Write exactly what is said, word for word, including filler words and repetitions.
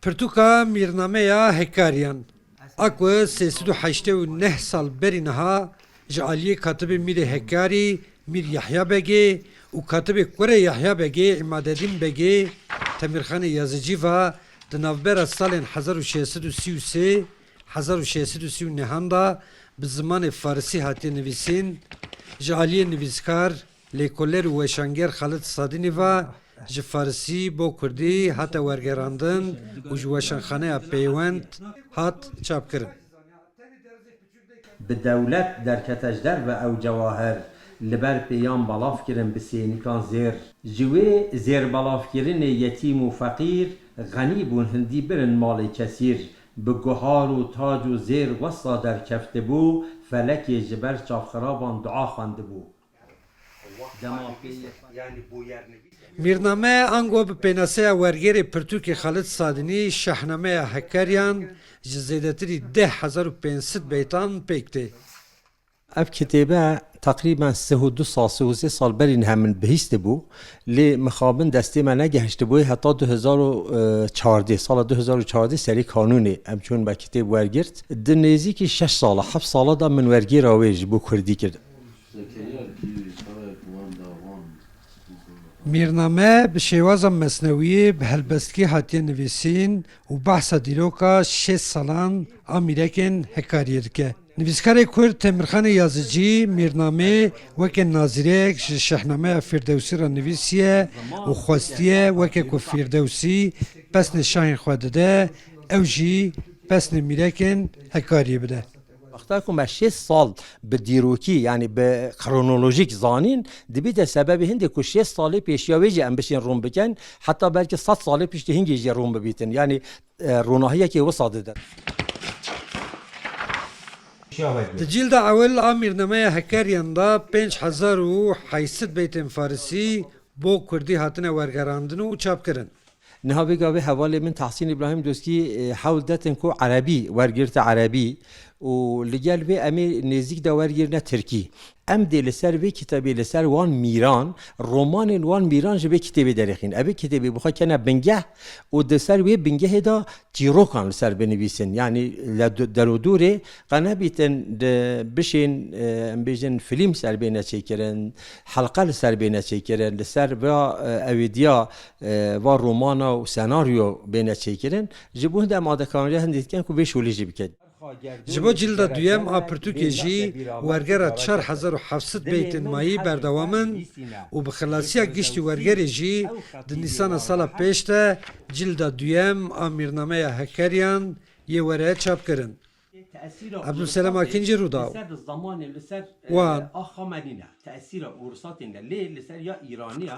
Pirtûka Mîrnameya Hekaryan, a ku sê sed û heştê û neh sal berî niha ji aliyê katibê Mîrê Hekarî, Mîr Yahya Begê û katibê kurê Yahya Begê, Îmadedîn Begê, Temîrxanê Yazicî ve di navbera salên hezar û şeş sed û sî û sê, hezar û şeş sed û sî û nehan de bi zimanê farisî hatiye nivîsîn, ji aliyê nivîskar, lêkoler û weşanger Xalid Sadînî ve ji farisî bo kurdî hate wergerandin û ji Weşanxaneya Pêwend hat çapkirin. Bi dewlet derkete ji derve ew cewahir, li ber pêyan belav kirin bi sênikan zêr. Ji wê zêrbelavkirinê yetîm û feqîr xenî bûn hindî birin malê kesîr. Bi guhar û tac û zêr wesa derkeftibû, felekê ji ber çavxiraban dua xwendibû. Dema pê Mîrname ango bi pênaseya wergerê pirtûkê Xalid Sadinî Şahnameya Hekaryan ji zêdetirî deh hezar û pênc sed beytan pêk tê. Ev kitêbe teqrîben sih û du sal, sih û sê sal berî niha min bihîstibû, lê mixabin destê me negehiştibû, heta du hezar û çardeh, sala du hezar û çardeh serî kanûnê em çûn me kitêb wergirt. Di nêzîkî şeş sala, heft sala de min wergêra wê ji bo kurdî kir. Mîrname bi şêwaza mesnewiyê bi helbestkî hatiye nivîsîn û behsa dîroka şêst salan a mîrekên Hekariyê dike. Nivîskarê kurd Temirxanê Yazicî Mîrnamê weke nazîrek ji Şehnameya Firdewsî re nivîsiye û xwestiye weke ku Firdewsî pesnê şahên xwe dide, ew jî pesnê mîrekên Hekariyê bide. Wexta ku me şêst sal bi dîrokî, yanî bi kronolojîk zanîn, dibîte sebebê hindê ku şêst salê pêşiya wê jî em bişên rûn bikin, heta belkî sed salê piştî hingê jî rûn bibîtin. Yanî e, ronahiyekê wisa dide. Di cîlda ewil a Mîrnameya Hekariyan de pênc hezar û heyt sed beytên farisî bo kurdî hatine wergerandin û çapkirin. Niha vê gavê hevalê min Tahsîn Îbrahîm Doskî e, hewl detin ku erebî wergirte erebî û li gel vê em ê nêzîk de wergirine tirkî. Em dê li ser vê kitabê, li ser wan mîran, romanên wan mîran ji vê kitêbê derêxîn. Ev ê kitêbê bi xwe kene bingeh û di ser wê bingehê de çîrokan li ser binivîsin. Yanî li du- derûdûrê qe nebîtin di bişên, e, em bêjin fîlm ser bêne çêkirin, helqe li ser bêne çêkirin, li ser va, e, ewêdiya, e, va romana û senaryo bêne çêkirin. Ji bo hindê em amadekariya hindê dikin ku vê şolê jî bikin. Ji bo cilda duyem a pirtûkê jî wergera çar hezar û heft sed beytên mayî berdewam in û bi xilasiya giştî wergerê jî di Nîsana sala pêş de cilda duyem a Mîrnameya Hekeriyan yê were çapkirin. Ebdulselam Akinci, Rûdaw. Wan.